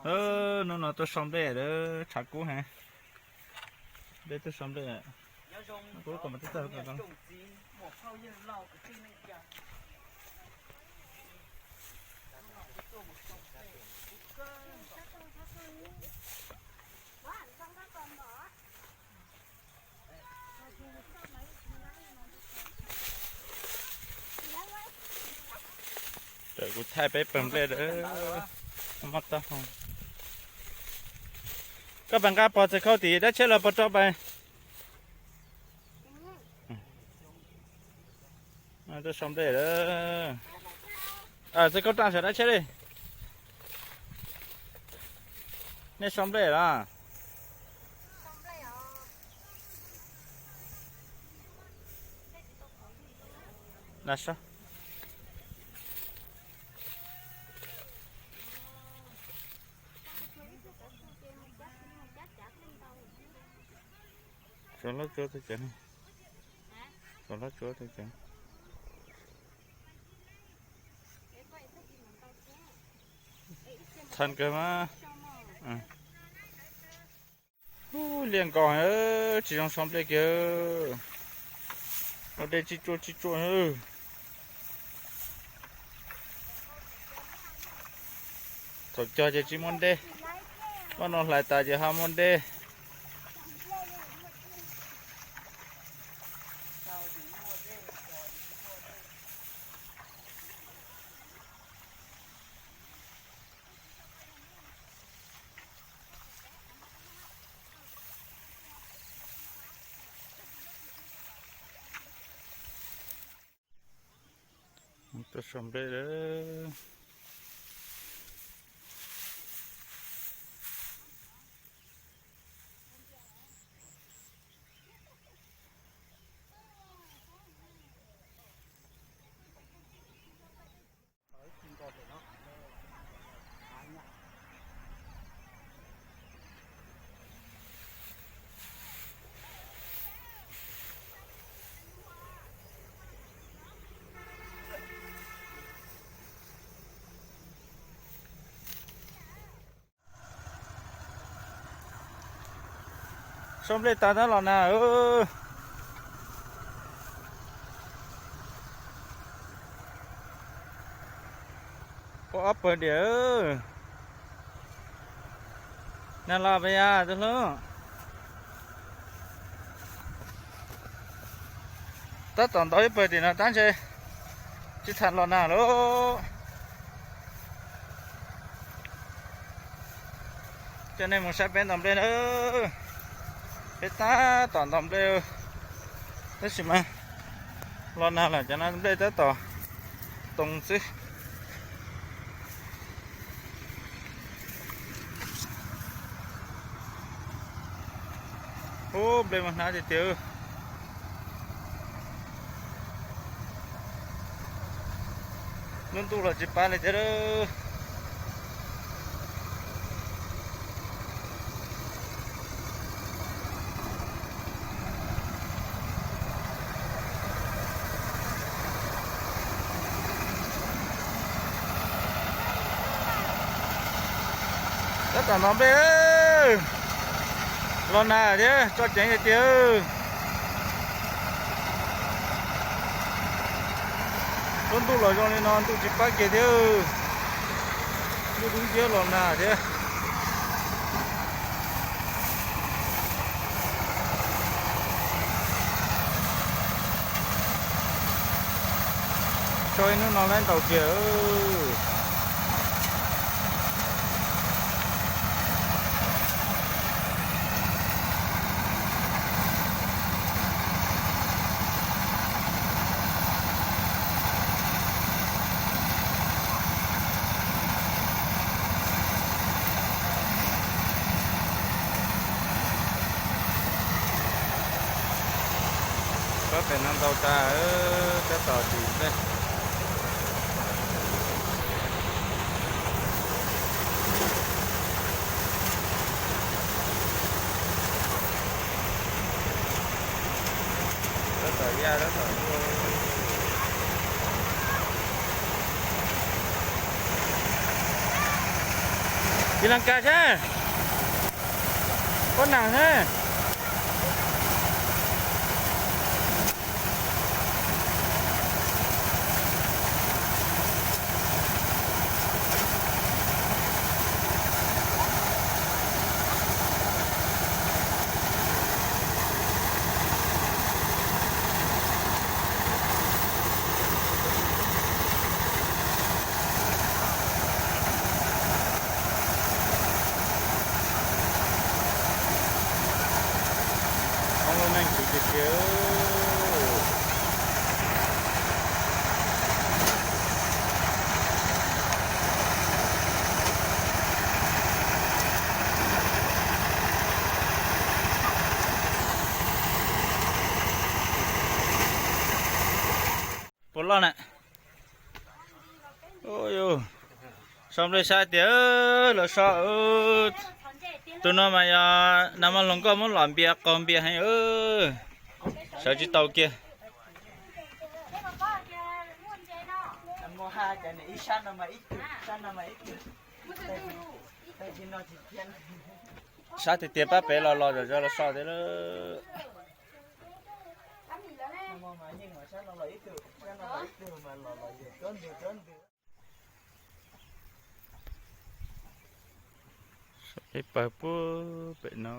Hnub no tuaj sau nplej lawm, tshav kub heev. Nplej tuaj sau nplej. Kub kom mas tib tag. Kuv thaij peb pawg nplej lawm. Koj pab nqa pog txiv khau tim dab tsheb los pog rau pais. Tuaj sau nplej lawm. Txiv khau, rau saum dab tsheb li. Nej sau nplej los? Tsuav hlob tsuav tau cov, tsuav hlob tsuav tau cov. Txham kawg mas. Ub, liaj nkaus, tsis zoo sau nplej kiag. Ua dej tsij tsuaj tsij tsuaj. Thaum cog ces tsis muaj dej, vaj no hlais tas ces ho muaj dej. Tuaj sau nplej lawm. Sau nplej tas tab los nag. Ua ob pawg diam. Nag los pas yas tus hlub. Tab tom ntaus ib pawg tim no tab ntshe tsis txham los nag lawm. Coj nej mus saib peb ntaus nplej na. Peb tab tom ntaus nplej, tab sis mas los nag lawm cov no nplej tab tom too xwb. Ub, nplej mas hnab tiag tiag. Lub ntuj los tsis pab li thiab. Tab tom ntaus nplej, los nag thiab tso ceev tiag tiag. Lub ntuj los zoo li no ntuj tsis pab kiag thiab. Ntuj dub nciab los nag thiab. Tso ib hnub no lawm ntaus kiag. Pab pem no ntaus tas, tab tom tim nplej. Tab tom ya tab tom tuaj. Tis las kas sab, pob nas sab. Hoob lub neej khwv tiag tiag. Puas loj na? Ua, so nplej saib tias los so. Tus no mas yog nag hmo hluas nkauj muab los npias qaug npias heev, sawv tsis tau kiag. Saib tiag tiag pab pem los los zom zaws los so tiag lawm. Peb pawg puag pem no.